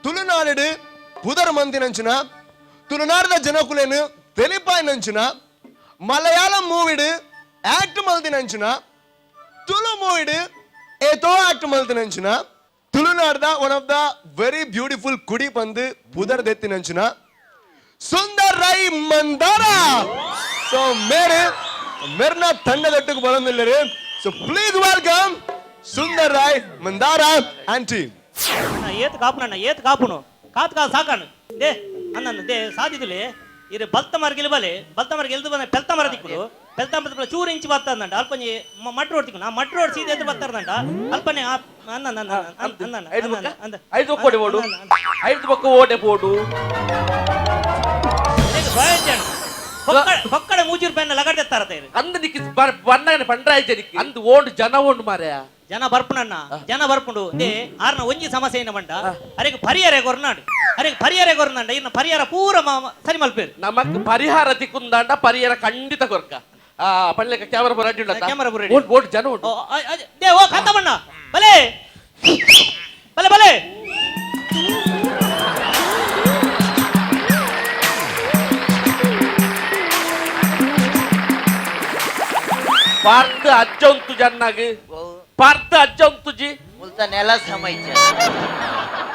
ತುಳುನಾಡು ಪುದರ್ ಮಂದಿನಂಚಿನ ತುಳುನಾಡದ ಜನಕುಲೇನು ತೆಲಿಪಾಯಿನಂಚಿನ ಮಲಯಾಳಂ ಮೂವಿಡ್ ಆಕ್ಟ್ ಮಲ್ದಿನಂಚಿನ ತುಳು ಮೂವಿಡ್ ಏತೋ act ಮಲ್ದಿನಂಚಿನ ತುಳುನಾಡದ one of the very beautiful ಕುಡಿ ಪಂದು ಪುದರ್ ದೆತ್ತಿನಂಚಿನ ಸುಂದರ್ ರೈ ಮಂದಾರ. ಸೊ ಮೇರೆ ಮೆರ್ನ ತಂಡದೊಟ್ಟಿಗೆ ಬರೋದಿಲ್ಲರಿ. So please welcome Sundar Rai Mandara and team. ಅಣ್ಣ ಏತ್ ಕಾಪುನಣ್ಣ, ಏತ್ ಕಾಪುನು, ಕಾತ್ ಕಾತ್ ಸಾಕಾನು they ಅನ್ನ they ಸಾದಿದುಲೆ ಇರು ಬಲ್ತ ಮರ ಬಲೆ ಬಲ್ತ ಮರ ಗೆಲ್ದು ಬಂದ ಪೆಲ್ತ ಮರ ದಿಕ್ಕುಡು ಪೆಲ್ತ ಮರ ಚೂರು ಇಂಚು ಬತ್ತಂದಂಡ ಅಲ್ಪಂಜಿ ಮಟ್ ರೋಡ್ ತಿಕ್ಕು ನಾ ಮಟ್ ರೋಡ್ ಸೀದೆ ಎದ್ದು ಬತ್ತಾರಂಡ ಅಲ್ಪನೆ ಅನ್ನ ಅನ್ನ ಅನ್ನ ಅನ್ನ ಅಂದ ಐದು ಕೊಡಿ ಓಡು, ಐದು ಪಕ್ಕ ಓಟೆ ಪೋಡು. ಪಕ್ಕಡ ಮೂಜೂರು ರೂಪಾಯಿನ ಲಗಡೆತ್ತಾರ ಇರು. ಅಂದ ನಿಕ್ಕಿ ಬಣ್ಣಗನೆ ಪಂಡ್ರಾಯ್ಚ ನಿಕ್ಕಿ ಅಂದ್ ಓಂಡು ಜನ ಓಂಡು ಮಾರ್ಯ. ಜನ ಬರ್ಪುನಣ್ಣ, ಜನ ಬರ್ಪುಂಡು they ಆರ್ನ ಒಂಜಿ ಸಮಸ್ಯೆ ಏನ ಬಂಡ ಅರೆಗ್ ಪರಿಹಾರ ಕೊರ್ನಾಡು, ಅರೆಗ್ ಪರಿಹಾರ ಕೊರ್ನಾಂಡ ಇನ್ನ ಪರಿಹಾರ ಪೂರ ಸರಿ ಮಲ್ಪೇರು. ನಮಕ್ ಪರಿಹಾರ ತಿಕ್ಕುಂದಾಂಡ ಪರಿಹಾರ ಖಂಡಿತ ಕೊರ್ಕ. ಆ ಪಳ್ಳೆಕ ಕ್ಯಾಮರಾ ಪೂರ ಅಡ್ಡಿ ಉಂಡತ್ತ? ಕ್ಯಾಮರಾ ಪೂರ ಓಡ್ ಓಡ್ ಜನ ಓಡು. ಓ, they ಓ ಕಾಂತಮ್ಮಣ್ಣ, ಬಲೆ ಬಲೆ ಬಲೆ. ಪಾರ್ಥ ಅಜ್ಜ ಉಂತು ಜನ್ನಾಗ, ಪಾರ್ಥ ಅಜ್ಜ ಉಂತುಜಿ. ಮುಲ್ತ ನೆಲ ಸಮೈಚ.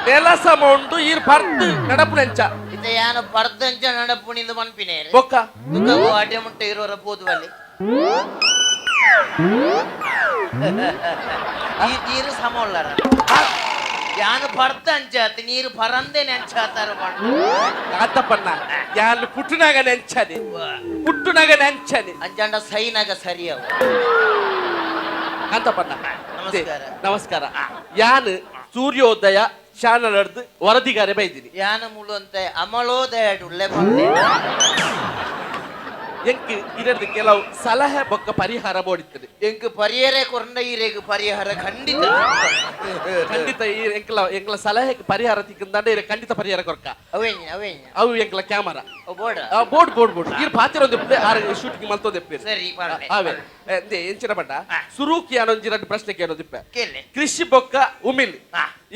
ನೆಲ ಸಮ ಉಂಟು ಈರ್ ಪರ್ತ್ ನಡಪುನೆಂಚ. ಇತ್ತ ಯಾನ ಪರ್ದಂಚ ನಡಪುಣಿಂದು ಮನ್ಪಿನೇರು. ಬೊಕ್ಕ ದುಃಖ ಅಡ್ಡೆ ಮುಟ್ಟ ಇರೋರ ಪೋದುವಲ್ಲಿ ಈ ನೀರು ಸಮ ಉಳ್ಳಾರ. ಯಾನು ಪರ್ತ ಅಂಚಾತ್ ನೀರು ಪರಂದೆ ನೆಂಚಾತಾರ. ಕಾಂತಪ್ಪಣ್ಣ, ಯಾನು ಪುಟ್ಟುನಾಗ ನೆಂಚನೆ, ಪುಟ್ಟುನಾಗ ನೆಂಚನೆ. ಅಂಚಾಂಡ ಸೈನಾಗ ಸರಿಯವು. ಕಾಂತಪ್ಪಣ್ಣ. ನಮಸ್ಕಾರ. ನಮಸ್ಕಾರ. ಯಾನು ಸೂರ್ಯೋದಯ ಚಾನಲ್ ಅರ್ದು ವರದಿಗಾರೆ ಬೈದಿನಿ. ಯಾನ ಮುಳುವಂತೆ ಅಮಲೋದಯ ಉಳ್ಳೆ ಬಂದೆ. ಎಂಕ್ ಇರರ್ದು ಕೆಲವು ಸಲಹೆ ಬೊಕ್ಕ ಪರಿಹಾರ ಬೋಡಿತ್ತದೆ. ಎಂಕ್ ಪರಿಹಾರ ಕೊರಂಡ ಈರೆಗ್ ಪರಿಹಾರ ಖಂಡಿತ. ಖಂಡಿತ ಈ ಎಂಕ್ಲ ಎಂಕ್ಲ ಸಲಹೆಗೆ ಪರಿಹಾರ ತಿಕ್ಕಂದಾಂಡ ಇರ ಖಂಡಿತ ಪರಿಹಾರ ಕೊರ್ಕ. ಅವೇಂಜ ಅವೇಂಜ? ಅವು ಎಂಕ್ಲ ಕ್ಯಾಮರಾ. ಬೋಡ. ಬೋರ್ಡ್ ಬೋರ್ಡ್ ಬೋರ್ಡ್ ಈರ್ ಪಾತಿರ ಒಂದು ಆರು ಶೂಟಿಂಗ್ ಮಲ್ತೊಂದು. ಸರಿ, ಪರ್ಲೆ. ಅವೇ ಎಂದೆ ಎಂಚಿನ ಬಣ್ಣ ಸುರೂಕಿ ಅನ್ನೊಂಜಿ ಎರಡು ಪ್ರಶ್ನೆ ಕೇಳೋದಿಪ್ಪೆ. ಕೇಳಿ. ಕೃಷಿ ಬೊಕ್ಕ ಉಮಿಲ್.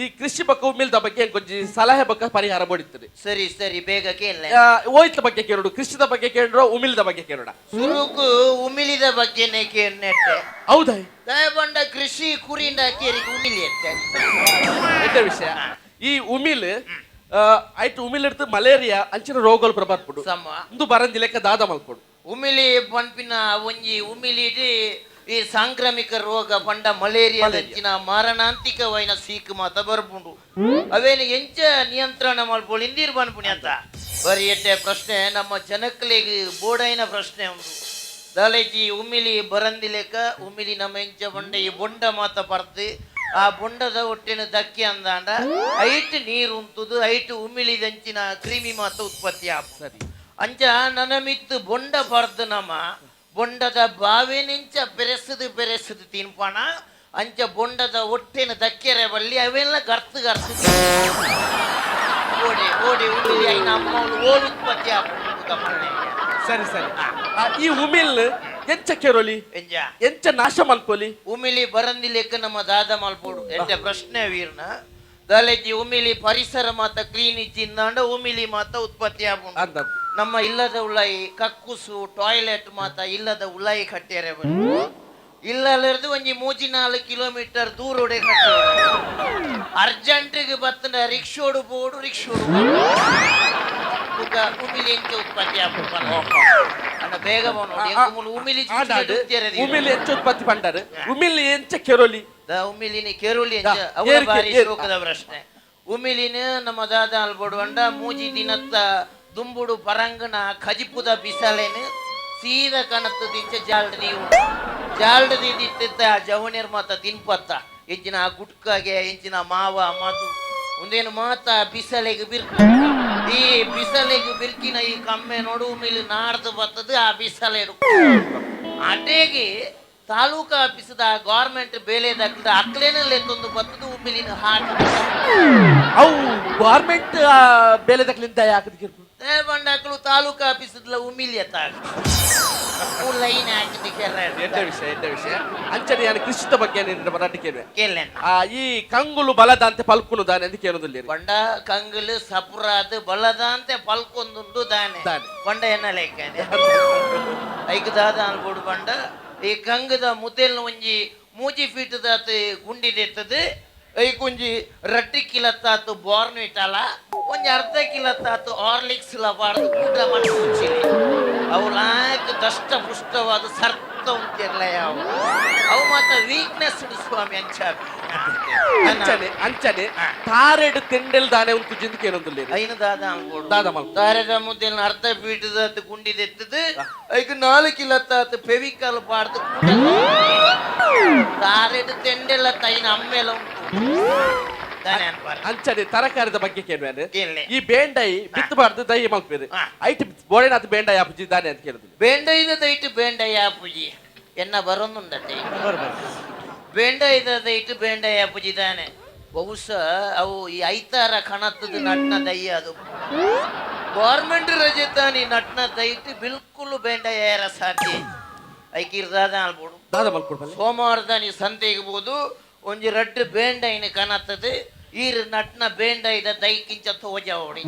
ಈ ಕೃಷಿ ಬೊಕ್ಕ ಉಮಿಲ್ದ ಬಗ್ಗೆ ಎಂಕೊಂಜಿ ಸಲಹೆ ಬೊಕ್ಕ ಪರಿಹಾರ ಬೋಡಿತ್ತದೆ. ಸರಿ ಸರಿ, ಬೇಗ ಕೇಳ. ಓಯ್ತ ಬಗ್ಗೆ ಕೇಳೋಡು, ಕೃಷಿದ ಬಗ್ಗೆ ಕೇಳೋ, ಉಮಿಲ್ದ ಬಗ್ಗೆ ಕೇಳೋಣ. ಸುರುಕು ಉಮಿಲಿದ ಬಗ್ಗೆನೆ ಕೇಳ್ನೆಟ್ಟೆ. ಹೌದಾ? ದಯಬಂಡ ಕೃಷಿ ಕುರಿಂಡ ಕೇರಿಗೆ ಉಮಿಲಿ ಎತ್ತೆ. ಎಡ್ಡೆ ವಿಷಯ. ಈ ಉಮಿಲ್ ಆಯ್ತು, ಉಮಿಲ್ ಇಡ್ತು ಮಲೇರಿಯಾ ಅಂಚಿನ ರೋಗಗಳು ಪ್ರಬರ್ಪುಡು. ಸಮ. ಇಂದು ಬರಂದಿ ಲೆಕ್ಕ ದಾದ ಮಲ್ಕೊಡು. ಉಮಿಲಿ ಪನ್ಪಿನ ಒಂಜಿ ಉಮಿಲಿಡ್ ಈ ಸಾಂಕ್ರಾಮಿಕ ರೋಗ ಪಂಡ ಮಲೇರಿಯಾ ಅಂಚಿನ ಮಾರಣಾಂತಿಕವೈನ ಸೀಕ್ ಮಾತ ಬರ್ಪುಂಡು. ಅವೇನು ಎಂಚ ನಿಯಂತ್ರಣ ಮಲ್ಪೊಳಿ ಇಂದಿರ್ ಪನ್ಪುಣಿ ಅಂತ ಬರಿ ಎಡ್ಡೆ ಪ್ರಶ್ನೆ. ನಮ್ಮ ಜನಕ್ಲೆಗ್ ಬೋಡೈನ ಪ್ರಶ್ನೆ ಉಂಡು. ದಾಲೇಜಿ ಉಮಿಲಿ ಬರಂದಿ ಲೆಕ್ಕ ಉಮಿಲಿ ನಮ್ಮ ಎಂಚ ಬಂಡ ಈ ಬೊಂಡ ಮಾತ ಪರ್ದು ಆ ಬೊಂಡದ ಹೊಟ್ಟೆನ ದಕ್ಕಿ ಅಂದಾಂಡ ಐಟ್ ನೀರು ಉಂತುದು ಐಟ್ ಉಮಿಲಿದಂಚಿನ ಕ್ರಿಮಿ ಮಾತ ಉತ್ಪತ್ತಿ ಆಪ. ಸರಿ. ಅಂಚ ನನ ಮಿತ್ತು ಬೊಂಡ ಪರ್ದು ನಮ ಬೊಂಡದ ಬಾವೆನೆಂಚ ಪೆರೆಸುದು ಪೆರೆಸುದು ತಿನ್ಪಣ ಅಂಚ ಬೊಂಡದ ಹೊಟ್ಟೆನ ದಕ್ಕೆರೆ ಬಲ್ಲಿ ಅವೆಲ್ಲ ಗರ್ತು ಗರ್ತು ಓಡಿ ಓಡಿ ಉಮಿಲಿ ಐನ ಅಮ್ಮವ್ಲು ಓಲ್ ಉತ್ಪತ್ತಿ ಆಪುಂಡು. ಸರಿ ಸರಿ. ಈ ಉಮಿಲ್ ಎಂಚ ಕೇರೋಲಿ? ಎಂಜ? ಎಂಚ ನಾಶ ಮಲ್ಪೊಲಿ? ಉಮಿಲಿ ಬರಂದಿ ಲೆಕ್ಕ ನಮ್ಮ ದಾದ ಮಲ್ಪೋಡು. ಎಂತ ಪ್ರಶ್ನೆ ವೀರ್ನ. ದಾಲೇಜಿ ಉಮಿಲಿ ಪರಿಸರ ಮಾತ ಕ್ಲೀನ್ ಇಜ್ಜಿಂದಾಂಡ ಉಮಿಲಿ ಮಾತ ಉತ್ಪತ್ತಿ ಆಪುಂಡು. ಅಂದ. ನಮ್ಮ ಇಲ್ಲದ ಉಳಾಯಿ ಕಕ್ಕುಸು ಟಾಯ್ಲೆಟ್ ಮಾತ ಇಲ್ಲದ ಉಳಾಯಿ ಕಟ್ಟಿಯರೆ ಬಲ್ಲಿ ಇಲ್ಲಲ್ಲಿರ್ದು ಒಂಜಿ ಮೂಜಿ ನಾಲ್ಕು ಕಿಲೋಮೀಟರ್ ದೂರೋಡೆ ಕಟ್ಟ. ಅರ್ಜೆಂಟಿಗೆ ಬತ್ತಂಡ ರಿಕ್ಷೋಡು ಬೋಡು ರಿಕ್ಷೋಡು ಬುಕ್ಕ ಉಮಿಲಿ ಎಂಚ ಉತ್ಪತ್ತಿ ಆಪುಂಡು ಅಣ್ಣ ಬೇಗ ನೋಡಿ. ಉಮಿಲಿ. ಉಮಿಲ್ ಎಂಚ ಉತ್ಪತ್ತಿ ಪಂಡರು, ಉಮಿಲ್ ಎಂಚ ಕೆರೋಲಿ? The ಉಮಿಲಿನಿ ಕೆರುಳಿ ಎಂಚ ಅವಳ ಬಾರಿ ಶೋಕದ ಪ್ರಶ್ನೆ. ಉಮಿಲಿನ ನಮ್ಮ ದಾದ ಅಲ್ಬೋಡು ಅಂಡ ಮೂಜಿ ದಿನತ್ತ ದುಂಬುಡು ಪರಂಗನ ಕಜಿಪುದ ಬಿಸಲೇನು ಸೀದ ಕಣತ್ತು ದಿಂಚ ಜಾಲ್ಡ್ ನೀವು ಜಾಲ್ಡ್ ದಿತ್ತಿತ್ತ ಆ ಜವನಿರ್ ಮಾತ ತಿನ್ಪತ್ತ ಎಂಚಿನ ಆ ಗುಟ್ಕಾಗೆ ಎಂಚಿನ ಮಾವ ಮಧು ಒಂದೇನು ಮಾತ ಬಿಸಲೆಗ್ ಬಿರ್ಕು. ಈ ಬಿಸಲೆಗ್ ಬಿರ್ಕಿನ ಈ ಕಮ್ಮೆ ನೋಡು ಉಮಿಲಿ ನಾಡ್ದು ಬತ್ತದು ಆ ಬಿಸಲೆ ಅಟೇಗೆ Taluk ಆಫೀಸ್ದ government ಬೇಲೆ ದಕ್ಕದ ಅಕ್ಲೇನ ಲೆತ್ತೊಂದು ಬತ್ತದ ಉಮಿಲಿನ ಹಾಕಿ. ಅವು ಗೌರ್ಮೆಂಟ್ ಬೇಲೆ ದಕ್ಲಿಂದ ಯಾಕದ ಕಿರ್ಪು? ಬಂಡಾಕಲು ತಾಲೂಕು ಆಫೀಸ್ದ ಉಮಿಲಿ ಅತ್ತ ಲೈನ್ ಹಾಕಿದ. ಎಡ್ಡೆ ವಿಷಯ, ಎಡ್ಡೆ ವಿಷಯ. ಅಂಚನೆ ಯಾನ್ ಕೃಷಿತ ಬಗ್ಗೆ ನಿನ್ನ ಮರಾಠಿ ಕೇಳುವೆ. ಕೇಳ. ಈ ಕಂಗುಲು ಬಲದಂತೆ ಪಲ್ಕುನು ದಾನೆ ಅಂತ ಕೇಳೋದಿಲ್ಲ. ಬಂಡ ಕಂಗುಲು ಸಪುರಾದ ಬಲದಾಂತೆ ಪಲ್ಕೊಂದುಂಡು ದಾನೆ? ದಾನೆ. ಬಂಡ ಎನ್ನ ಲೆಕ್ಕನೆ ಐಕ್ ದಾದ ಅನ್ಬೋಡು ಬಂಡ, ಈ ಕಂಗದ ಮುದ್ದೆಲ್ನ ಒಂಜಿ ಮೂಜಿ ಫೀಟ್ ದಾತ್ ಗುಂಡಿ ದೆತ್ತದು, ಐಕ್ ಒಂಜಿ ರಡ್ಡಿ ಕಿಲತ್ತಾತು ಬಾರ್ನ್ವಿಟಾಲ, ಒಂಜಿ ಅರ್ಧ ಕಿಲತ್ತಾತು ಹಾರ್ಲಿಕ್ಸ್ ಲ ಪಾಡ್ದು ಊಟ ಮಾಡಿ ಮುಚ್ಚಿಲಿ. ಅವು ಲಾಯಕ್ ದಷ್ಟ ಪುಷ್ಟವಾದ ಸರ್ತ ಉಂತಿರ್ಲ ಯಾವ ಅವು ಮಾತ್ರ ವೀಕ್ನೆಸ್ ಸ್ವಾಮಿ ಅಂಚ. ಅಂಚನೆ ಅಂಚನೆ ತಾರೆಡ್ ತೆಂಡೆಲ್ ದಾನೆ ಉಂತು ಜಿಂದ ಕೇಳೋದಿಲ್ಲ. ಐನು ದಾದ ಅನ್ಬೋಡು? ದಾದ ಮಲ್ಪ? ತಾರೆದ ಮುದ್ದೆಲ್ನ ಅರ್ಧ ಫೀಟ್ ಗುಂಡಿ ದೆತ್ತದು, ಐಕ್ 4 ಕಿಲತ್ತಾತು ಫೆವಿಕಾಲ್ ಪಾಡ್ದು ತಾರೆಡ್ ತೆಂಡೆಲ್ಲ ತೈನ ಅಮ್ಮೆಲ ಉಂಟು ದಾನೆ ಅನ್ಪಾರ. ಅಂಚನೆ ತರಕಾರಿದ ಬಗ್ಗೆ ಕೇಳುವೆ. ಕೇಳ್ಲೆ. ಈ ಬೇಂಡೈ ಬಿತ್ತಬಾರ್ದು ದೈ ಮಲ್ಪೇರು, ಐಟ್ ಬೋಳೆನಾಥ್ ಬೇಂಡೈ ಆಪುಜಿ ದಾನೆ ಅಂತ ಕೇಳುದಿಲ್ಲ. ಬೇಂಡೈದ ದೈಟ್ ಬೇಂಡೈ ಆಪುಜಿ ಎನ್ನ ಬರೊಂದುಂಡತೆ. ಬೇಂಡೈದ ದೈಟ್ ಬೇಂಡೈ ಆಪುಜಿ ದಾನೆ? ಬಹುಶಃ ಅವು ಈ ಐತಾರ ಕಣತ್ತದ ನಟ್ನ ದಯ್ಯ ಅದು. ಗೌರ್ಮೆಂಟ್ ರಜೆ ತಾನಿ ನಟ್ನ ದೈಟ್ ಬಿಲ್ಕುಲ್ ಬೇಂಡೈ ಏರ ಸಾಧ್ಯ ಐಕಿರ್ದಾದ ಅಲ್ಬೋಡು. ದಾದ ಮಲ್ಕೊಡ್ಬಲ್ಲ. ಸೋಮವಾರದಾನಿ ಸಂತೆಗೆ ಬೋದು ಒಂಜಿ ರಡ್ಡು ಬೇಂಡೈನ ಕನತ್ತದು, ಈರ್ ನಟ್ನ ಬೇಂಡೈದ ದೈಕಿಂಚ ತೋಜಾವಡಿ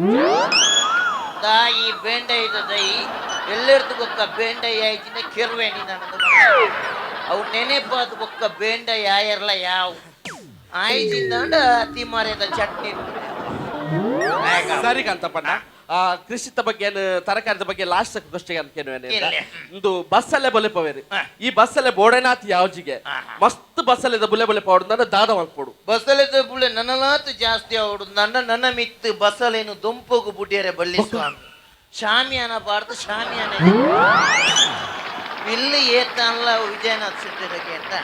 ದಾಯಿ ಬೇಂಡೈದ ದೈ ಎಲ್ಲೆರ್ದು ಬೊಕ್ಕ ಬೇಂಡೈ ಆಯ್ತಿನ ಕೆರ್ವೇಣಿ ನನ್ನದು. ಅವು ನೆನೆಪಾದ ಬೊಕ್ಕ ಬೇಂಡೈ ಆಯರ್ಲ ಯಾವ ಆಯ್ತಿಂದ ತಿಮಾರೆದ ಚಟ್ನಿ. ಸರಿ ಕಾಂತಪ್ಪಣ್ಣ, ಕೃಷಿತ ಬಗ್ಗೆ ಏನು ತರಕಾರಿದ ಬಗ್ಗೆ ಲಾಸ್ಟ್ ಕ್ವಶನ್ ಅಂತ ಕೇಳುವೆ. ಕೇಳಿ. ಇಂದು ಬಸ್ಸಲ್ಲೇ ಬೊಲೆ ಪವೇರಿ, ಈ ಬಸ್ಸಲ್ಲೇ ಬೋಡೆನಾಥ್ ಯಾವ್ಜಿಗೆ ಮಸ್ತ್ ಬಸ್ಸಲ್ಲೇ ಬುಲೆ ಬುಲೆ ಪೌಡ್ ದಾದ ಮಲ್ಪೋಡು. ಬಸಲೆದ ಬುಳೆ ನನಲಾತ್ ಜಾಸ್ತಿ ಅವಡು ನನ್ನ ನನ್ನ ಮಿತ್ತು ಬಸಲೇನು ದೊಂಪೋಗು ಬುಡಿಯರೆ ಬಳ್ಳಿ ಸ್ವಾಮಿ. ಶಾಮಿಯಾನ ಬಾರ್ದು ಶಾಮಿಯಾನ ಇಲ್ಲಿ ಏತಲ್ಲ ವಿಜಯನಾಥ್ ಸಿಟ್ಟಿರಕ್ಕೆ ಅಂತ.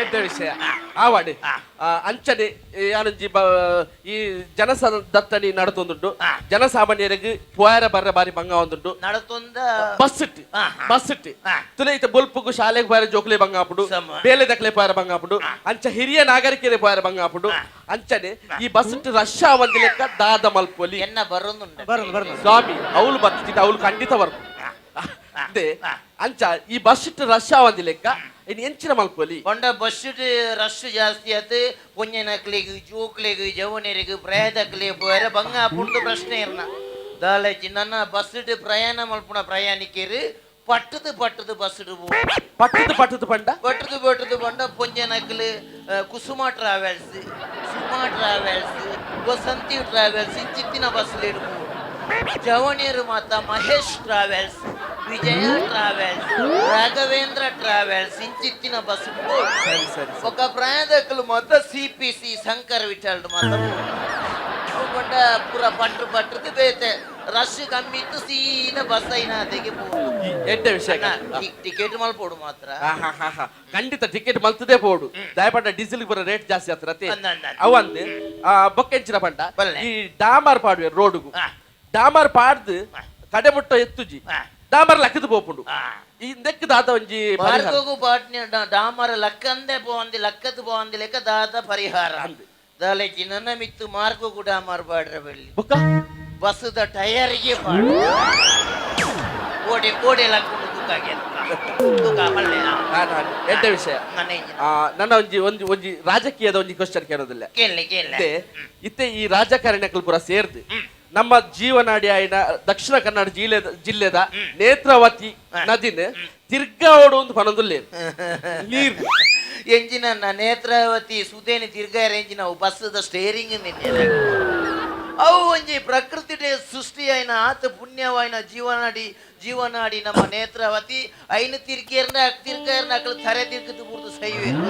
ಎಡ್ಡೆ ವಿಷಯ ಆವಾಡಿ. ಅಂಚನೆ ಯಾನೊಂಜಿ ಈ ಜನಸದಟ್ಟಣಿ ನಡತೊಂದುಂಡು, ಜನಸಾಮಾನ್ಯರಿಗೆ ಪೋಯರ ಬರ್ರ ಬಾರಿ ಬಂಗ ಒಂದುಂಡು. ನಡತೊಂದ ಬಸ್ ಇಟ್ಟು ಬಸ್ ಇಟ್ಟು ತುಲೈತ ಬೊಲ್ಪುಗು ಶಾಲೆಗೆ ಪೋಯರ ಜೋಕ್ಲೆ ಬಂಗ ಆಪುಂಡು, ಸಮ. ಬೇಲೆ ದಕ್ಲೆ ಪೋಯರ ಬಂಗ ಆಪುಂಡು, ಅಂಚ ಹಿರಿಯ ನಾಗರಿಕರೇ ಪೋಯರ ಬಂಗ ಆಪುಂಡು. ಅಂಚನೆ ಈ ಬಸ್ ಇಟ್ಟು ರಶ್ ಆವಂದಿ ಲೆಕ್ಕ ದಾದ ಮಲ್ಪೊಲಿ. ಎನ್ನ ಬರೊಂದುಂಡು. ಬರೋದು ಬರೋದು. ಸ್ವಾಮಿ ಅವಳು ಬರ್ತಿದ್ದ ಅವಳು ಖಂಡಿತ ಬರ್ಪು ಅದೇ. ಅಂಚ ಈ ಬಸ್ ಇಟ್ಟು ರಶ್ ಆವಂದಿ ಲೆಕ್ಕ ಇನ್ನು ಎಂಚಿನ ಮಲ್ಪೊಲಿ? ಪಂಡ ಬಸ್ ರಶ್ ಜಾಸ್ತಿ ಆತು, ಪುಣ್ಯನಕ್ಲಿಗ್ ಜೋಕ್ಲಿಗ್ ಜವನರಿಗೆ ಪ್ರಾಯದಕ್ಲಿ ಪೋಯರ ಬಂಗ ಆಪುಂಡು ಪ್ರಶ್ನೆ ಇರ್ನ ದಾಲಜಿ. ನನ್ನ ಬಸ್ ಪ್ರಯಾಣ ಮಲ್ಪುನ ಪ್ರಯಾಣಿಕರು ಪಟ್ಟದು ಪಟ್ಟದು ಬಸ್. ಪಟ್ಟದ ಪಟ್ಟದ ಪಂಡ? ಪಟ್ಟದು ಪಟ್ಟದು ಪಂಡ ಪೊಂಜನಕ್ಲು Kusuma travels, Suma travels, Vasanthi travels ಇಂಚಿತ್ತಿನ bus ಇಡ್ಬೋದು. ಜವನಿಯರು ಮಾತ Mahesh travels, Vijaya travels, Raghavendra travels ಇಂಚಿತ್ತಿನ bus. ಸರಿ ಸರಿ. ఒక ಪ್ರಾಯದಕ್ಕಲು ಮಾತ ಸಿಪಿಸಿ ಶಂಕರ್ ವಿಠಲ್ ಮಾತ ಪಂಡ ಪೂರ ಪಟ್ರು ಪಟ್ರದು ಬೇತೆ ರಶ್ ಕಮ್ಮಿ ಇತ್ತು, ಸೀದಾ ಬಸ್ ಐನಾತೆಗೆ ಪೋಡು. ಎಡ್ಡೆ ವಿಷಯ. ಟಿಕೆಟ್ ಮಲ್ಪೋಡು ಮಾತ್ರ. ಖಂಡಿತ ಟಿಕೆಟ್ ಮಲ್ತದೇ ಪೋಡು. ದಯಪಂಡ ಡೀಸೆಲ್ ಬರೋ ರೇಟ್ ಜಾಸ್ತಿ ಆತ್ರ. ಅಂದ, ಅಂದ, ಅಂದ. ಅವಂದು ಬೊಕ್ಕೆಂಚಿನ ಪಂಡ ಬಲ್ಲೆ. ಈ ಡಾಮಾರ್ ಪಾಡುವೆ ರೋಡುಗು. ಡಾಮಾರ್ ಪಾಡ್ದು ಕಡೆಮುಟ್ಟ ಎತ್ತುಜಿ, ಡಾಮಾರ್ ಲಕ್ಕದ ಪೋಪುಂಡು. ಈ ನೆಕ್ ದಾದ ಒಂಜಿ ಪರಿಹಾರ? ಮಾರ್ಗೋಗು ಪಾಟ್ನೆ ಡಾಮರ ಲಕ್ಕಂದೆ ಪೋಂದಿ ಲಕ್ಕದ ಪೋಂದಿ ಲೆಕ್ಕ ದಾದ ಪರಿಹಾರ? ಅಂದ್. ದಾಲೆಜಿ ನನ್ನ ಮಿತ್ತು ಮಾರ್ಗೋಗು ಡಾಮರ್ ಬಾಡ್ರ ಬೆಳ್ಳಿ ಬೊಕ್ಕ ಬಸ್ಸುದ ಟಯರ್ಗೆ ಪಾಡು ಕೋಡೆ ಕೋಡೆ ಲಕ್ಕುಂಡು ತುಕಾಗೆ ತುಕ ಮಲ್ಲೆ. ಎಡ್ಡೆ ವಿಷಯ. ನನ್ನ ಇಂಜಿನ. ನನ್ನ ಒಂಜಿ ಒಂಜಿ ಒಂಜಿ ರಾಜಕೀಯದ ಒಂಜಿ ಕ್ವಶನ್ ಕೇಳೋದಿಲ್ಲ. ಕೇಳಿ ಕೇಳಿ. ಇತ್ತೆ ಇತ್ತೆ ಈ ರಾಜಕಾರಣಿಗಳು ಪೂರ ಸೇರ್ದು ನಮ್ಮ ಜೀವನಾಡಿ ಆಯಿನ ದಕ್ಷಿಣ ಕನ್ನಡ ಜಿಲ್ಲೆದ ನೇತ್ರಾವತಿ ನದಿನ ತಿರ್ಗಾವಡು ಒಂದು ಪನೊಂದುಲ್ಲೇರು ನೀರ್. ಎಂಜಿನ ನೇತ್ರಾವತಿ ಸುದೇನಿ ತಿರ್ಗಾರ ಎಂಜಿನ ಅವು ಬಸ್ಸದ ಸ್ಟೇರಿಂಗ್ ನಿನ್ನೆ. ಅವು ಒಂಜಿ ಪ್ರಕೃತಿ ಸೃಷ್ಟಿಯಾಯಿನ ಆತ ಪುಣ್ಯವಾಯಿನ ಜೀವನಾಡಿ ಜೀವನಾಡಿ ನಮ್ಮ ನೇತ್ರಾವತಿ. ಐನು ತಿರ್ಗೇರ್ನ ತಿರ್ಗಾರ್ನ ಅಕ್ಲು ತರೆ ತಿರ್ಗದು ಬುಡ್ದು ಸೈವೇರು.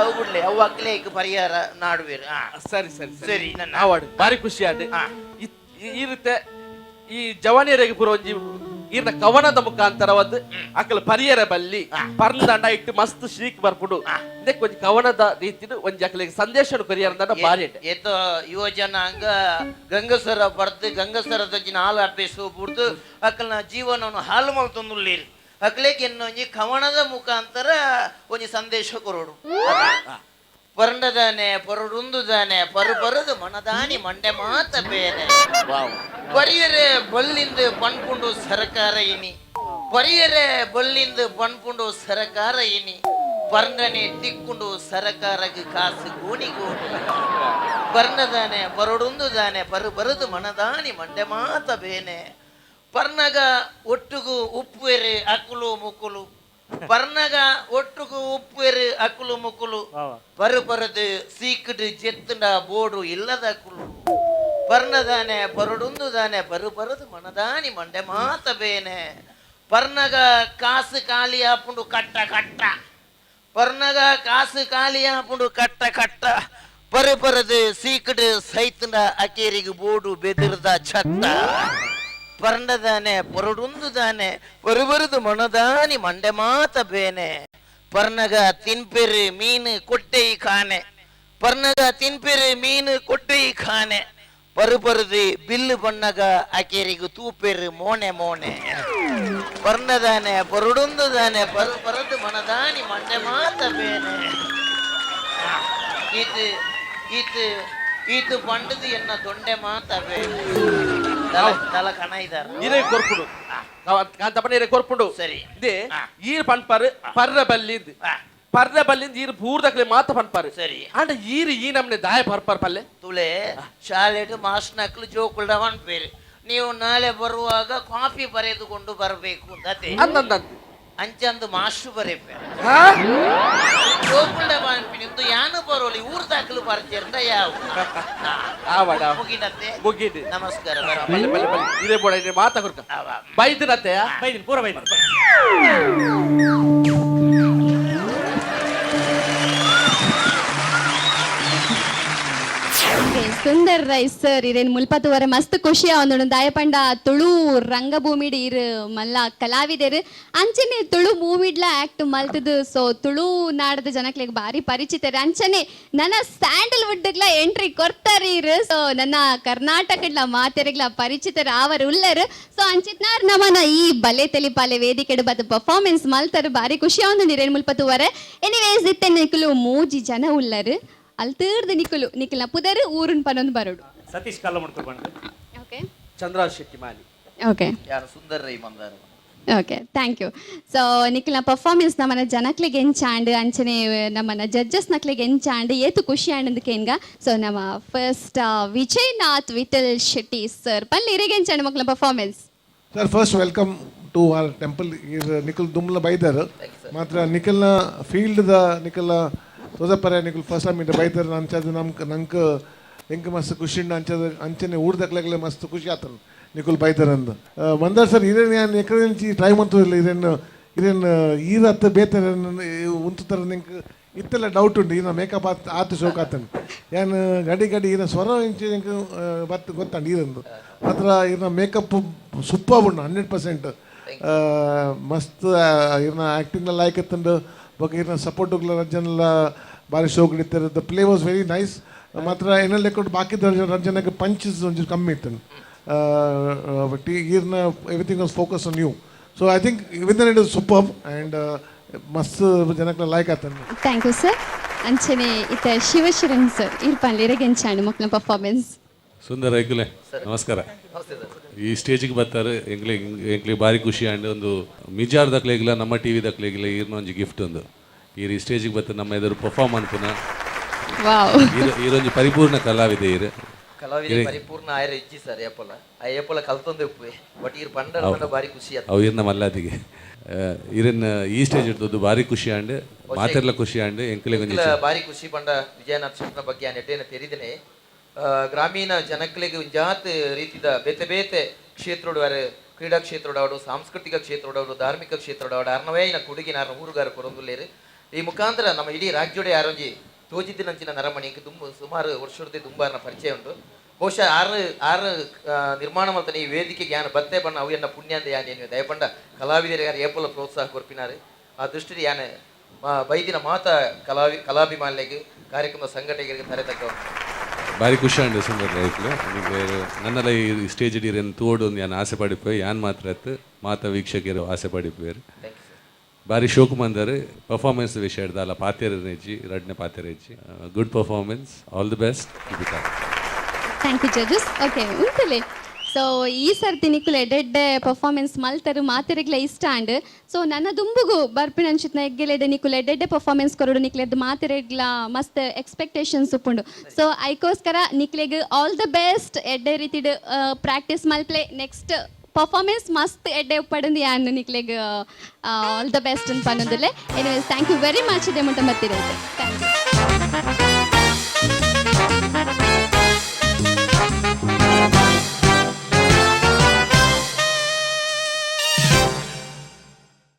ಅವು ಬಿಡ್ಲೆ, ಅವು ಅಕ್ಲೆ ಐಕ್ ಪರಿಹಾರ ನಾಡುವೇರು. ಸರಿ ಸರಿ. ಸರಿ, ನನ್ನ ಆವಾಡು ಬಾರಿ ಖುಷಿ ಆಡ್. ಈ ರೀತಿ ಈ ಜವಾನಿಯರಿಗೆ ಪೂರ ಒಂಜಿ ಈರ್ನ ಕವನದ ಮುಖಾಂತರವಾದ ಅಕಲ್ ಪರಿಯರ ಬಲ್ಲಿ ಪರ್ಂದಂಡ ಇಟ್ಟು ಮಸ್ತ್ ಶೀಕ್ ಬರ್ಪುಡು. ಇದಕ್ಕೆ ಒಂಜಿ ಕವನದ ರೀತಿಡ್ ಒಂಜಿ ಅಕಲಿಗೆ ಸಂದೇಶ ಕೊರಿಯರ್ ದಂಡ ಬಾರಿ ಎಡ್ಡೆ. ಏತೋ ಯುವಜನಾಂಗ ಗಂಗಸರ ಬರ್ದು ಗಂಗಸರದ ನಾಲ್ ಅಭ್ಯಾಸ ಬುಡ್ದು ಅಕಲ್ನ ಜೀವನವನ್ನು ಹಾಳು ಮಲ್ತೊಂದುಳ್ಳೀರು. ಅಕ್ಲೆಗ್ ಇನ್ನೊಂಜಿ ಕವನದ ಮುಖಾಂತರ ಒಂಜಿ ಸಂದೇಶ ಕೊರೊಡು. ಪರಂಡದಾನೆ ಪರುಡುಂದುದಾನೆ ಪರು ಪರುದು ಮನದಾನಿ ಮಂಡೆ ಮಾತ ಬೇನೆ ಪರಿಯರೆ ಬಲ್ಲಿಂದು ಪನ್ಪುಂಡು ಸರಕಾರ ಇನಿ ಪರಿಯರೆ ಬಲ್ಲಿಂದು ಪನ್ಪುಂಡು ಸರಕಾರ ಇನಿ ಪರ್ಣನೆ ತಿಕ್ಕುಂಡು ಸರಕಾರಗ್ ಕಾಸು ಗೋಣಿ ಗೋಣಿ. ಪರ್ಣದಾನೆ ಪರುಡುಂದುದಾನೆ ಪರು ಬರುದು ಮನದಾನಿ ಮಂಡೆ ಮಾತ ಬೇನೆ ಪರ್ಣಗ ಒಟ್ಟುಗು ಉಪ್ಪುವೆರು ಅಕುಲು ಮುಕುಲು ಪರ್ಣಗ ಒಟ್ಟುಗು ಉಪ್ಪುವೆರು ಅಕುಲು ಮುಕುಲು ಪರು ಪರದು ಸೀಕುಡು ಜೆತ್ತುಂಡ ಬೋಡು ಇಲ್ಲದ ಅಕುಲು ಪರ್ಣದಾನೆ ಪರುಡುಂದುದಾನೆ ಪರು ಪರದು ಮನದಾನಿ ಮಂಡೆ ಮಾತ ಬೇನೆ ಪರ್ಣಗ ಕಾಸು ಖಾಲಿ ಆಪುಂಡು ಕಟ್ಟ ಕಟ್ಟ ಪರ್ಣಗ ಕಾಸು ಖಾಲಿ ಆಪುಂಡು ಕಟ್ಟ ಕಟ್ಟ ಪರು ಪರದು ಸೀಕುಡು ಸೈತುಂಡ ಅಕೇರಿಗೆ ಬೋಡು ಬೆದಿರ್ದ ಚಟ್ಟ ಪರ್ಣದಾನೆ ಪರುಡುಂದುದಾನೆ ಪರುಬರುದು ಮನದಾನಿ ಮಂಡೆ ಮಾತ ಬೇನೆ ಪರ್ಣಗ ತಿನ್ಪೆರು ಮೀನು ಕೊಟ್ಟೆ ಖಾನೆ ಪರ್ಣಗ ತಿನ್ಪೆರು ಮೀನು ಕೊಟ್ಟೆ ಖಾನೆ ಪರು ಪರುದು ಬಿಲ್ಲು ಬಣ್ಣಗ ಅಕೇರಿಗು ತೂಪೆರು ಮೋನೆ ಮೋನೆ ಪರ್ಣದಾನೆ ಪರುಡುಂದುದಾನೆ ಪರು ಪರದು ಮನದಾನಿ ಮಂಡೆ ಮಾತ ಬೇನೆ. ಇದು ಇದು ಇದು ಪಂಡದು ಎನ್ನ ದೊಂಡೆ ಮಾತ ಬೇನೆ ತಲ ಕಣ ಇದಾರ ಇರೇ ಕೊರ್ಪುಡು ಕಾಂತಪ್ಪನ ಇರೇ ಕೊರ್ಪುಂಡು. ಸರಿ. ಇದೆ ಈರ್ ಪನ್ಪಾರು ಪರ್ರ ಬಲ್ಲಿಂದ್ ಪರ್ರ ಬಲ್ಲಿಂದ್ ಈರ್ ಪೂರ್ದಕ್ಲೆ ಮಾತ ಪನ್ಪಾರು. ಸರಿ. ಅಂಡ ಈರ್ ಈ ನಮ್ನೆ ದಾಯ ಪರ್ಪಾರ್ ಪಲ್ಲೆ ತುಳೆ ಶಾಲೆಡು ಮಾಸ್ನಕ್ಲು ಜೋಕುಲ್ಡ ಪೇರು ನೀವು ನಾಳೆ ಬರುವಾಗ ಕಾಫಿ ಬರೆದುಕೊಂಡು ಬರಬೇಕು ಅಂತ ಅಂದಂದಂದು ಅಂಚಂದು ಮಾಸ್ಟರ್ ಬರೆಪೆ ಜೋಕುಲ್ಡ ಪನ್ಪಿನಿಂದು ಯಾನು ಬರೋಲಿ ಊರ್ ದಾಖಲು ಬರ್ತೀರಂದ ಯಾವ ಆವಡ ಮುಗಿನತ್ತೆ. ಮುಗಿದು. ನಮಸ್ಕಾರ. ಬಲ್ಲೆ ಬಲ್ಲೆ ಬಲ್ಲೆ ಇದೇ ಬೋಡ ಇದೇ ಮಾತ ಕೊರ್ಕ ಬೈದಿನತ್ತೆ. ಬೈದಿನ ಪೂರ ಬೈದಿನ. ಸುಂದರ್ ರೈ ಸರ್ ಇರೇನು ಮುಲ್ಪತ್ತುವರೆ ಮಸ್ತ್ ಖುಷಿ ಆವೊಂದುಂಡು ದಾಯಪಂಡ ತುಳು ರಂಗಭೂಮಿಡ್ ಇರು ಮಲ್ಲ ಕಲಾವಿದೆರ್ ಅಂಚನೆ ತುಳು ಮೂವಿಡ್ಲ ಆಕ್ಟ್ ಮಲ್ತದು. ಸೊ ತುಳು ನಾಡದ ಜನಕ್ಲೆಗ್ ಬಾರಿ ಪರಿಚಿತರು. ಅಂಚನೆ ನನ್ನ ಸ್ಯಾಂಡಲ್ವುಡ್ಗ್ಲ ಎಂಟ್ರಿ ಕೊರ್ತಾರೆ ಇರು. ಸೊ ನನ್ನ ಕರ್ನಾಟಕಡ್ಲ ಮಾತೆರೆಗ್ಲ ಪರಿಚಿತರು ಆವರ್ ಉಲ್ಲರು. ಸೊ ಅಂಚಿತ್ನಾರ್ ನಮನ ಈ ಬಲೆ ತೆಲಿಪಾಲೆ ವೇದಿಕೆಡ್ ಬದ್ ಪರ್ಫಾರ್ಮೆನ್ಸ್ ಮಲ್ತರು ಬಾರಿ ಖುಷಿ ಆವೊಂದುಂಡು ಇರೇನು ಮುಲ್ಪತ್ತುವರೆ. ಎನಿವೇಸ್ ಇತ್ತೆ ನಿಕುಲು ಮೂಜಿ ಜನ ಉಲ್ಲರು ಅಲ್ತೀರ್ದು ನಿಕುಲು ನಿಕುಲ್ನ ಪುದರ್ ಊರುನ್ ಪನೊಂದು ಬರೋಡು. ಸತೀಶ್ ಕಲ್ಲ ಮುಡ್ಕೊಂಡು. ಓಕೆ. ಚಂದ್ರರಾಜ್ ಶೆಟ್ಟಿ ಮಾಲಿ. ಓಕೆ. ಯಾರು Sundar Rai Mandar. Okay, thank you. So ನಿಖಿಲ್ನ performance ನಮ್ಮನ ಜನಕ್ಲೆಗ್ ಎಂಚಾಂಡ್ ಅಂಚನೆ ನಮ್ಮನ ಜಡ್ಜಸ್ ನಕ್ಲೆಗ್ ಎಂಚಾಂಡ್ ಏತು ಖುಷಿ ಆಂಡ್ ಕೇನ್ಗ. ಸೊ ನಮ್ಮ ಫಸ್ಟ್ ವಿಜಯನಾಥ್ ವಿಠಲ್ ಶೆಟ್ಟಿ ಸರ್ ಪಲ್ಲಿ ಇರೆಗ್ ಎಂಚಾಂಡ್ ಮಕ್ಳ performance? Sir, first welcome to our temple. ಇರ್ ನಿಖಿಲ್ ದುಮ್ಲ ಬೈದರ್ ಮಾತ್ರ ನಿಖಲ್ನ ಫೀಲ್ಡ್ the ನಿಖಲ್ನ ತೋಜಪರೆ ನಿಖಲ್ ಫಸ್ಟ್ ಟೈಮ್ ಇಂದ ಬೈದರ್ ಅಂಚದ ನಮ್ಕ್ ನಂಕ್ ಎಂಕ್ ಮಸ್ತ್ ಖುಷಿ ಉಂಡು. ಅಂಚದ ಅಂಚನೆ ಊರ್ದಕ್ಲೆಗ್ಲೆ ಮಸ್ತ್ ಖುಷಿ ಆತನ್ ನಿಖಲ್ ಬೈದರ್ ಅಂದ್. ಮಂದಾರ್ ಸರ್, ಇರೇನು ಯಾನ್ ಎಕರೆ ಟ್ರೈ ಮಂತಿಲ್ಲ ಇರೇನು ಇರೇನು ಈರತ್ತ ಬೇತರ ಉಂತುತ್ತರ ನಿಂಕ್ ಇತ್ತೆಲ್ಲ ಡೌಟ್ ಉಂಟು. ಈನ ಮೇಕಪ್ ಆತ್ ಆತ ಶೋಕ್ ಆತನ್ ಯಾನ್ ಗಡಿ ಗಡಿ ಈನ ಸ್ವರ ಇಂಚ ಎಂಕ್ ಬತ್ ಗೊತ್ತಂಡು ಈರಂದು ಮಾತ್ರ. ಈರ್ನ ಮೇಕಪ್ ಸೂಪರ್ ಉಂಡು 100%. ಮಸ್ತ್ ಈರ್ನ ಆ್ಯಕ್ಟಿಂಗ್ ಲಾಯ್ಕ್ ಎತ್ತುಂಡು. ಬೊಕ ಈರ್ನ ಸಪೋರ್ಟ್ ರಂಜನ್ಲ ಬಾರಿ ಶೋಕ್ ಹಿಡಿತಾರೆ. The play was very nice. ಮಾತ್ರ ಏನೆಲ್ಲ ಲೆಕ್ಕ ಬಾಕಿ ರಂಜನಕ್ಕೆ ಪಂಚಸ್ ಒಂಚೂರು ಕಮ್ಮಿ ಇತ್ತು. ಬಟ್ ಈರ್ನ everything was focus on you. So I think with it is super and ಮಸ್ತ್ ಜನಕ್ಕೆ ಲೈಕ್ ಆತನ್. Thank you sir. ಅಂಚನೆ ಇತ್ತ ಶಿವಶರಣ್ ಸರ್ ಇರ್ ಪನ್ಲಿ ಇರೆಗ್ ಎಂಚಾಂಡ್ ಮಕ್ಳ ಪರ್ಫಾರ್ಮೆನ್ಸ್? ಸುಂದರ ಐಕುಲೆ ನಮಸ್ಕಾರ. ಈ ಸ್ಟೇಜಿಗೆ ಬರ್ತಾರೆ ಎಂಕ್ಲೆ ಎಂಕ್ಲೆ ಭಾರಿ ಖುಷಿ ಆಂಡ್ ಒಂದು ಮಿಜಾರ್ ದಕ್ಲೆಗಿಲ್ಲ ನಮ್ಮ ಟಿವಿ ದಕ್ಲೆಗಿಲ್ಲ ಈರ್ನ ಒಂಜಿ ಗಿಫ್ಟ್ ಒಂದು ಈರ್ ಈ ಸ್ಟೇಜಿಗೆ ಬರ್ತಾರೆ ನಮ್ಮ ಎದುರು ಪರ್ಫಾರ್ಮ್ ಅನ್ಪುನ. ವಾವ್. ಈರ್ ಈರೊಂಜಿ ಪರಿಪೂರ್ಣ ಕಲಾವಿದೆ ಈರ್. ಕಲಾವಿದ ಪರಿಪೂರ್ಣ ಆಯರ ಇಜ್ಜಿ ಸರ್. ಏಪಲ ಆ ಏಪಲ ಕಲ್ತೊಂದು ಉಪ್ಪುವೆ ಬಟ್ ಈರ್ ಪಂಡ ಬಾರಿ ಖುಷಿ ಆತು. ಅವು ಈರ್ನ ಮಲ್ಲಾದಿಗೆ ಈರನ್ನ ಈ ಸ್ಟೇಜ್ ಇರ್ತದ್ದು ಭಾರಿ ಖುಷಿ ಆಂಡ್ ಮಾತೆರ್ಲ ಖುಷಿ ಆಂಡ್ ಎಂಕ್ಲೆಗ್ ಒಂಜಿ ಎಂಕ್ಲ ಬಾರಿ ಖುಷಿ ಪಂಡ ವಿಜಯನಾಥ್ ಶೆಟ್ಟಿನ ಬಗ್ಗೆ ಆ ನೆಟ್ಟೆನ ತೆರಿದಿನಿ. ಗ್ರಾಮೀಣ ಜನಕ್ಲೆಗ್ ಜಾತ್ ರೀತಿದ ಬೇತೆ ಬೇತೆ ಕ್ಷೇತ್ರಡು ಅರೆ ಕ್ರೀಡಾ ಕ್ಷೇತ್ರಡಾವಡು, ಸಾಂಸ್ಕೃತಿಕ ಕ್ಷೇತ್ರಡಾವಡು, ಧಾರ್ಮಿಕ ಕ್ಷೇತ್ರಡಾವಡು ಅರ್ನವೇ ಕೊಡುಗಿನ ಅರ್ನ ಊರುಗಾರ ಕೊರೊಂದುಲ್ಲೇರು. ಈ ಮುಖಾಂತರ ನಮ್ಮ ಇಡೀ ರಾಜ್ಯೋಡೆ ಯಾರೊಂಜಿ ತೋಜಿದ್ದಿನಂಚಿನ ನರಮಣಿ ದುಂಬು ಸುಮಾರು ವರ್ಷದ ದುಂಬಾರನ ಪರಿಚಯ ಉಂಟು. ಬಹುಶಃ ಆರು ಆರು ನಿರ್ಮಾಣ ಮಲ್ತನ ಈ ವೇದಿಕೆ ಜ್ಞಾನ ಬತ್ತೆ ಬಣ್ಣ ಅವು ಎನ್ನ ಪುಣ್ಯ ಅಂದ ಯಾನ್ ಏನು ದಯಪಂಡ ಕಲಾವಿದರಿಗೆ ಯಾರು ಏಪಲ ಪ್ರೋತ್ಸಾಹ ಕೊರ್ಪಿನಾರು. ಆ ದೃಷ್ಟಿ ಯಾನ್ ಬೈದಿನ ಮಾತ ಕಲಾಭಿಮಾನಿಗಳಿಗೆ ಕಾರ್ಯಕ್ರಮದ ಸಂಘಟಕರಿಗೆ ತರೆ ತಗ್ಗ. ಬಾರಿ ಖುಷಿ ಆಂಡ್ ಸುಂದರ್ ರೈಕ್ಲೆ. ನನ್ನಲ ಈ ಸ್ಟೇಜ್ ಇರೇನು ತೋಡು ಯಾನ್ ಆಸೆ ಪಡಿಪೆ. ಯಾನ್ ಮಾತ್ರ ಅತ್, ಮಾತ ವೀಕ್ಷಕರು ಆಸೆ ಪಡಿಪೇರು. ಬಾರಿ ಶೋಕು ಮಂದರ್. ಪರ್ಫಾರ್ಮೆನ್ಸ್ ವಿಷಯ ದಾಲ ಪಾತೆರ ಇಜ್ಜಿ, ರಡ್ನೆ ಪಾತೆರ ಇಜ್ಜಿ. Good performance, all the best. Thank you, judges. Okay, ಉಂತಲೆ. ಸೊ ಈ ಸರ್ತಿ ನಿಕುಲು ಎಡ್ಡೆಡ್ಡೆ ಪರ್ಫಾರ್ಮೆನ್ಸ್ ಮಲ್ತರು, ಮಾತೆರೆಗ್ಲ ಇಷ್ಟ ಅಂಡ್. ಸೊ ನನ್ನ ದುಂಬುಗು ಬರ್ಪಿನ ಅಂಚಿತ್ನ ಎಗ್ಗೆಲೆಡೆ ನಿಕುಲು ಎಡ್ಡೆಡ್ಡೆ ಪರ್ಫಾರ್ಮೆನ್ಸ್ ಕೊರಡು. ನಿಕ್ಲೆದ್ ಮಾತೆರೆಗ್ಲ ಮಸ್ತ್ ಎಕ್ಸ್ಪೆಕ್ಟೇಷನ್ಸ್ ಉಪ್ಪುಂಡು. ಸೊ ಐಕೋಸ್ಕರ ನಿಕ್ಲೆಗ್ ಆಲ್ the best. ಎಡ್ಡೆ ರೀತಿಡ್ ಪ್ರಾಕ್ಟೀಸ್ ಮಲ್ಪ್ಲೆ. ನೆಕ್ಸ್ಟ್ ಪರ್ಫಾರ್ಮೆನ್ಸ್ ಮಸ್ತ್ ಎಡ್ಡೆ ಉಪ್ಪಡಂದು ಯಾನ್ ನಿಕ್ಲೆಗ್ ಆಲ್ the best ಅಂತ ಪನ್ನೊಂದುಲ್ಲೆ. Anyways, thank you very much. ಇದೆ ಮುಟ್ಟ ಮತ್ತಿರೈತೆ. Thank you.